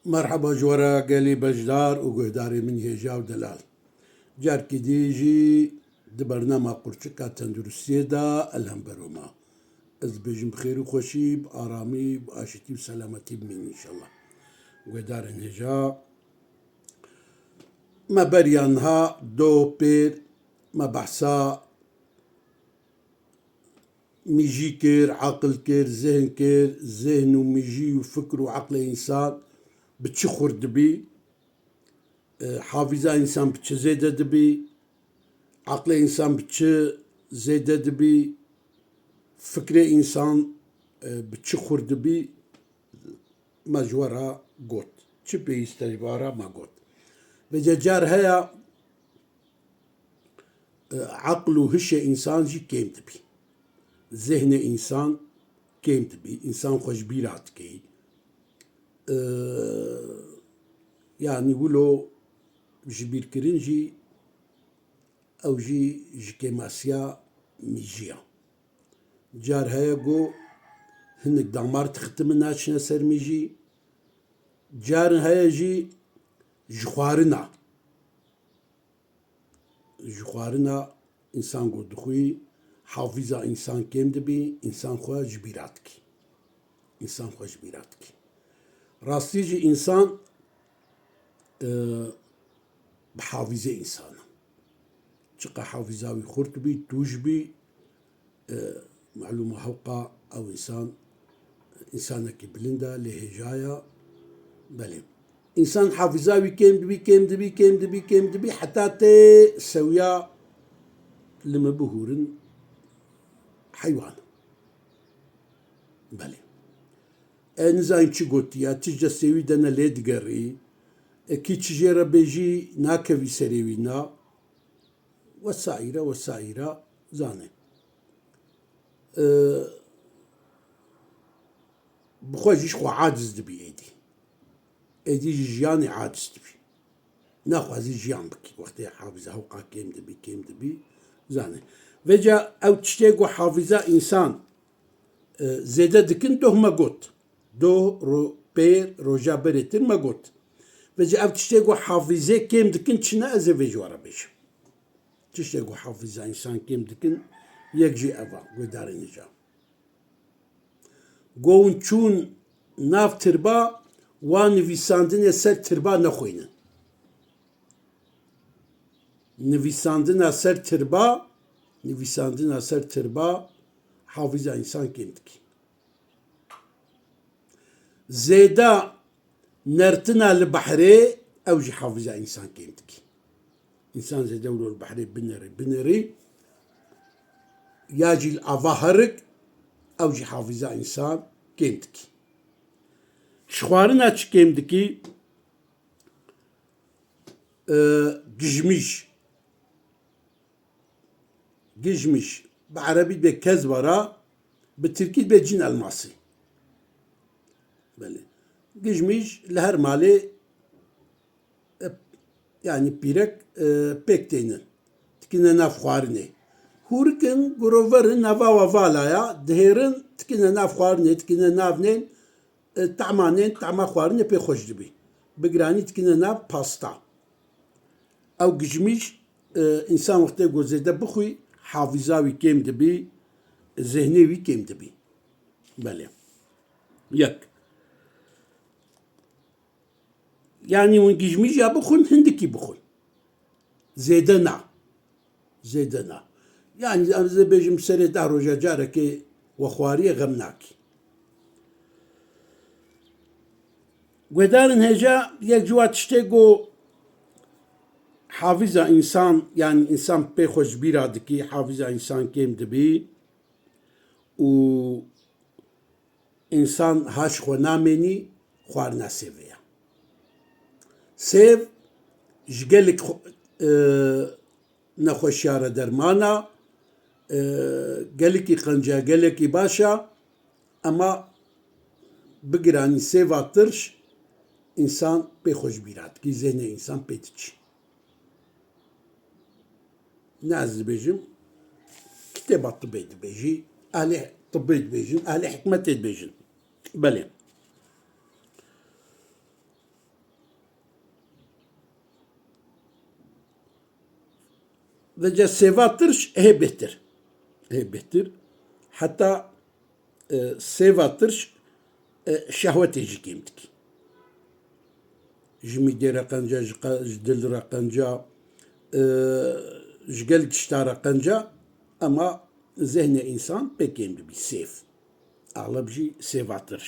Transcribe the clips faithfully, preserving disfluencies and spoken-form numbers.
Merheba ji we re gelî beşdar û guhdarê min hêja û delal. Carkî dî jî di bernama Qurçika Tenduristiyê de li hember we ma. Ez dibêjim bi xêr û xweşî, bi aramî, bi aşitî û selametî bimînin înşallah. Guhdarên hêja, me beriya niha do pêr me behsa Mijî kir, aqil kir, zihn kir, zihn û mijî û fikr û eqlê însan bi çi xurt dibî, e, havîza însan bi çi zêde dibî, eqlê însan bi çi zêde dibî, fikrê însan, e, bi çi xurt dibî, me ji we re got. Çi pêwîst e ji we re me got. Vêca car heye, e, eql û hişê însan jî kêm dibî. Zihnê însan kêm dibî. Însan xwe ji bîra dikey. E, yanî wilo ji bîrkirin jî ew jî ji kêmasiya mijî ya. Car heye ku hinek damar dixitimin naçine ser mijî. Car heye jî ji xwarina. Ji xwarina însan ku dixwî, havîza însan kêm dibî, însan xwe ji bîra dikî. Însan xwe ji bîra dikî. Rastî jî însan, e, bi havîzê însan e. Çiqa havîza wî xurt bî, tûj bî, e, malûm e hewqa ew însan, însanekî bilind e, lê hêja ye. Belê. Însan havîza wî kêm dibî, kêm dibî, kêm dibî, kêm dibî, heta tê sewiya li min bihûrin heywan. Belê. E, nizanî çi gotiye, tişt destê wî de ne lê digerî. E, kî çi jê re bêjî, nakevî serê wî na. Wesaîre, wesaîre, zanê. E, bi xwe jî ji xwe aciz dibî êdî. Êdî ji jiyanê aciz dibî. Naxwazî jiyan bikî. Wextê havîza hewqa kêm dibî, kêm dibî, zanê. Vêca ew tiştê ku havîza însan, e, zêde dikin, doh me got. Doh, ro-, pêr, roja berê tir me got. Vêca ev tiştê ku havîzê kêm dikin çi ne, ez ê vê ji we re bêjim. Tiştê ku havîza însan kêm dikin, yek jî ev e, guhdarên hêja. Go hûn çûn nav tirba, wan nivîsandinê ser tirba nexwînin. Nivîsandina ser tirba, nivîsandina ser tirba havîza însan kêm dikî. Zêda nertina li behrê, ew jî havîza însan kêm dikî. Însan zêde wilo li behrê binerî, binerî, ya jî li ava herik, ew jî havîza însan kêm dikî. Ji xwarina çi kêm dikî? E, gijmîj. Gijmîj, bi erebî dibe kezbara, bi tirkî dibe cîn elmasî. Belê. Gijmîj li her malê, e, yanî pîrek, e, pêk tênin. Dikine nav xwarinê. Hûrik in, girover in, nava we vala ya, dihêrin, dikine nav xwarinê, dikine nav nên, e, tahma nên, tahma xwarinê pê xweş dibî. Bi giranî dikine nav pasta. Ew gijmîj, e, însan wextê ku zêde bixwî, havîza wî kêm dibî, zihnê wî kêm dibî. Belê. Yek. Yanî hûn gijmîj ya bixwin, hindikî bixwin. Zêde na. Zêde na. Yanî ez ê bêjim serê deh roja carekê we xwariye xem nakî. Guhdarên hêja, yek ji wa tiştê ku havîza însan, yanî însan pê xwe ji bîra dikî, havîza însan kêm dibî û însan ha ji xwe namênî, xwarina sêvê ye. Sêv ji gelek xwe-, e, nexweşiya re derman e, e, gelekî qenc e, gelekî baş e, ema bi giranî sêva tirş însan pê xwe ji bîra dikî, zênê însan pê diçî. Ne ez dibêjim, kitêba tibê dibêjî, ehlê tibê dibêjin, ehlê hikmetê dibêjin. Belê. Vêca sêva tirş hê bêhtir. Hê bêhtir. Heta, e, sêva tirş, e, şehwetê jî kêm dikî. Ji mîdê re qenca, ji qe-, ji dil re qenca, e, ji gelek tişta re qenca, ema zihnê însan pê kêm dibî, sêv. Axleb jî sêva tirş.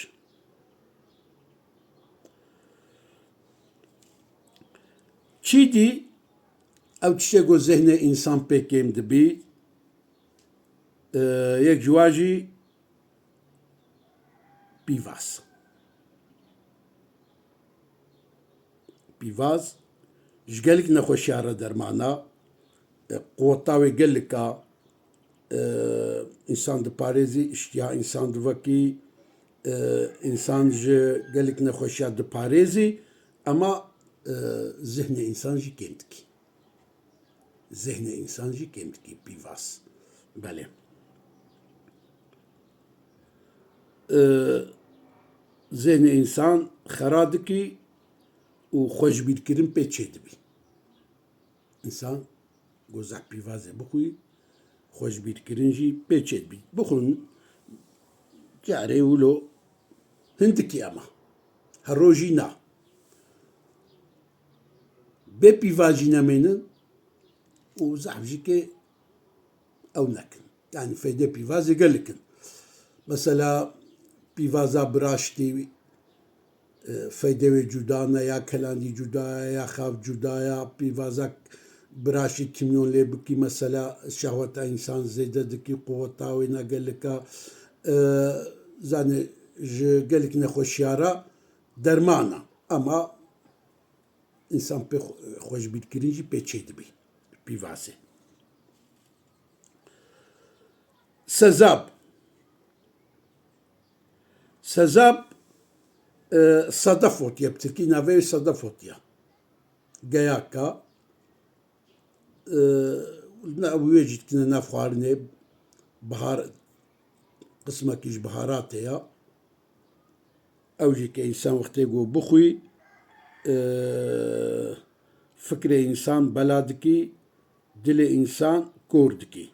Çî dî, ew tiştê ku zihnê însan pê kêm dibî, e, yek ji wan jî pîvaz. Pîvaz ji gelek nexweşiya re derman a, e, quweta wê gelek a, e, însan diparêzî, îştiha însan divekî, e, însan ji gelek nexweşiya diparêzî, ema, e, zihnê însan jî kêm dikî. Zihnê însan jî kêm dikî, pîvaz. Belê. E, zihnê însan xera dikî û xweşbîrkirin pê çêdibî. Însan go zehf pîvazê bixwî, xweşbîrkirin jî pê çêdibî. Bixwin, carê wilo hindikî ema. Her rojî na. Bê pîvaz jî nemênin û zehf jî kê ew nekin. Yanî feydê pîvazê gelek in. Mesela pîvaza biraştî, e, feydê wê cuda ne, ya kelandî cuda ye, ya xav cuda ye, pîvaza biraştî kîmyon lê bikî, mesela şehweta însan zêde dikî, quweta wê ne gelek a, e, zanî ji gelek nexweşiya re derman e. Ema însan pê xwe-, xweşbîrkirin jî pê çêdibî, pîvazê. Sezab. Sezab, e, sedef ot ye, bi tirkî navê wê sedef ot ye. Geyaka, e, ne, ew wê jî dikine nav xwarinê, bihar, qismekî ji biharatê ya. Ew jî ke însan wextê ku bixwî, e, fikrê însan bela dikî, dilê însan kor dikî.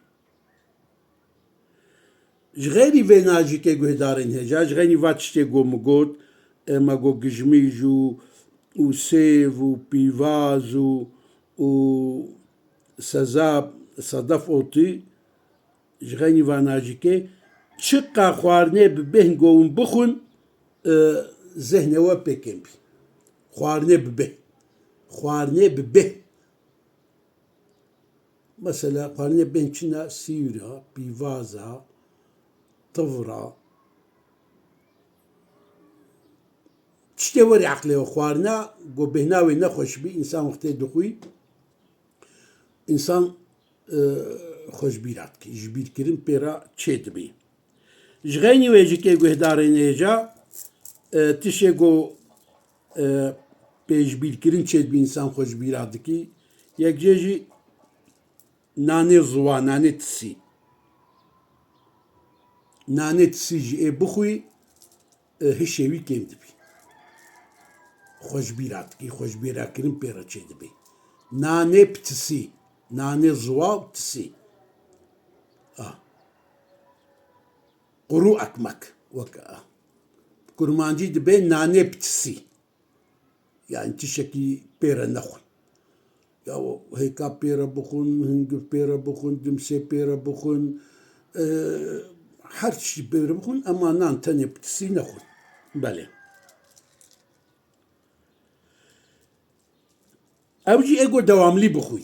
Ji xeynî vêna jî ke guhdarên hêja, ji xeynî va tiştê ku min got, e, me got gijmîj û, û sêv û pîvaz û, û sezab, sedef otî, ji xeynî vana jî ke çiqa xwarinê bi bêhn go hûn bixwin, e, zihnê we pê kêm bî. Xwarinê bi bêhn. Xwarinê bi bêhn. Mesela xwarinê bêhn çi ne? Sîwra, pîvaza, tivra. Tiştê werî eqlê we xwarina, go bêhna wê nexweş bî, însan wextê dixwî, însan, e, xwe ji bîra dikî, ji bîrkirin pê re çêdibî. Ji xeynî wê jî kê guhdarên hêja, e, tişê ku, e, pê ji bîrkirin çêdibî însan xwe ji bîra dikî. Yek jê jî nanê ziwa, nanê tisî. Nanê tisî jî ê bixwî, e, hişê wî kêm dibî. Xwe ji bîra dikî, xwe ji bîra kirin pê re çêdibî. Nanê bi tisî, nanê ziwa û tisî. A. Quru ekmek, weke a. Kurmancî dibê nanê bi tisî. Yani tiştekî pê re nexwin. Ya hêka pê re bixwin, hingiv pê re bixwin, dimsê pê re bixwin, e, her tiştî pê re bixwin, ema nan tenê pitisî nexwin. Belê. Ew jî ê ku dewamlî bixwî.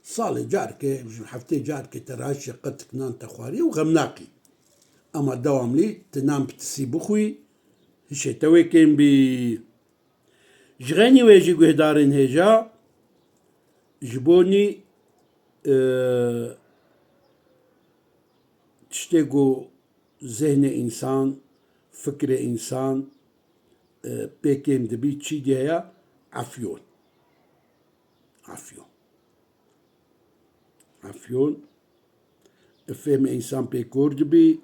Salê carke, ji heftê carke te raşê qetik nan te xwarî û xem nakî. Ema dewamlî tu nan pitisî bixwî, hişê te wê kêm bî. Ji xeynî wê jî guhdarên hêja ji bonî, e, tiştê ku zihnê însan, fikrê însan, e, pê kêm dibî, çî dî heye? Efyon. Efyon. Efyon. Fêmê însan pê kor dibî,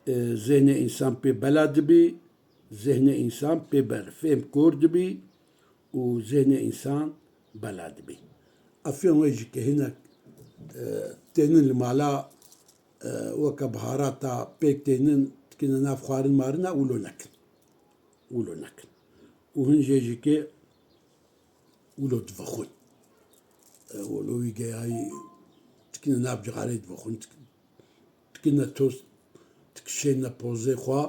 e, zihnê însan pê bela dibî, zihnê însan pê ber, fêm kor dibî û zihnê însan bela dibî. Efyon wê jî ke hinek, e, tênin li mala, e, weke biharata pêk tênin, dikine nav xwarin marina, wilo nekin. Wilo nekin. Û hin jê jî ke wilo divexwin. E, wilo wî geyayî dikine nav cixarê divexwin, dik-, dikine toz, dikişêne pozê xwe,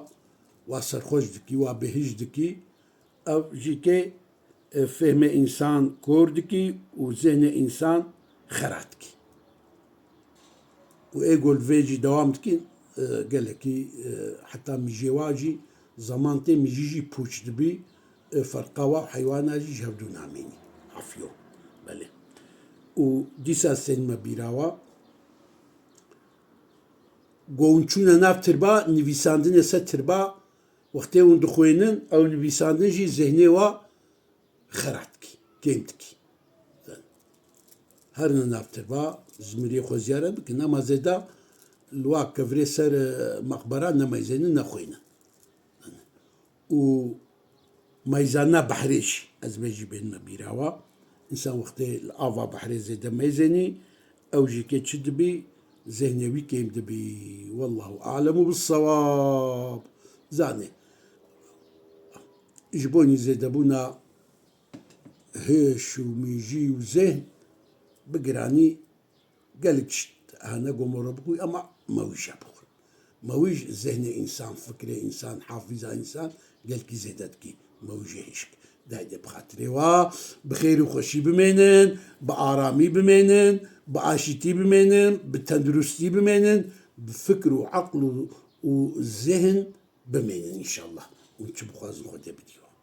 wa serxweş dikî, wa bêhiş dikî. Ev jî ke, e, fehmê însan kor dikî û zihnê însan xera dikî. Û ê gol vê jî dewam dikî, e, gelekî, e, heta mijê wa jî zaman tê, mijî jî pûç dibî, e, ferqa wa heywana jî ji hevdû namînî. Afyon. Belê. Û dîsa sên me bîra wa, go hûn çûne nav tirba, nivîsandinê ser tirba, wextê hûn dixwînin, ew nivîsandin jî zihnê wa xera dikî, kêm dikî. Herine nav tirba, zimiriyê xwe ziyare bikin, nema zêde li wa kevirê ser, e, mexbera nemeyzênin, nexwînin. Û meyzana behrê jî, ez vê jî bênime bîra wa. Însan wextê li ava behrê zêde meyzênî, ew jî kê çi dibî, zihnê wî kêm dibî. Wallahu alemu bissewab. Zanê, ji bo nîzêdebûna hêş û mîjî û zehn bi giranî gelek tişt hene ku moro bixwî, ema mewîje bixwin. Mewîj zehnê însan, fikrê însan, hafîza însan gelkî zêde dikî. Mewîjê hişk. Dayde bi xatirê wa, bi xêr û xweşî bimênin, bi aramî bimênin, bi aşîtî bimênin, bi tenduristî bimênin, bi fikr û eql û, û zehn bimênin înşallah. Hûn çi bixwazin Xwedê bidî wan.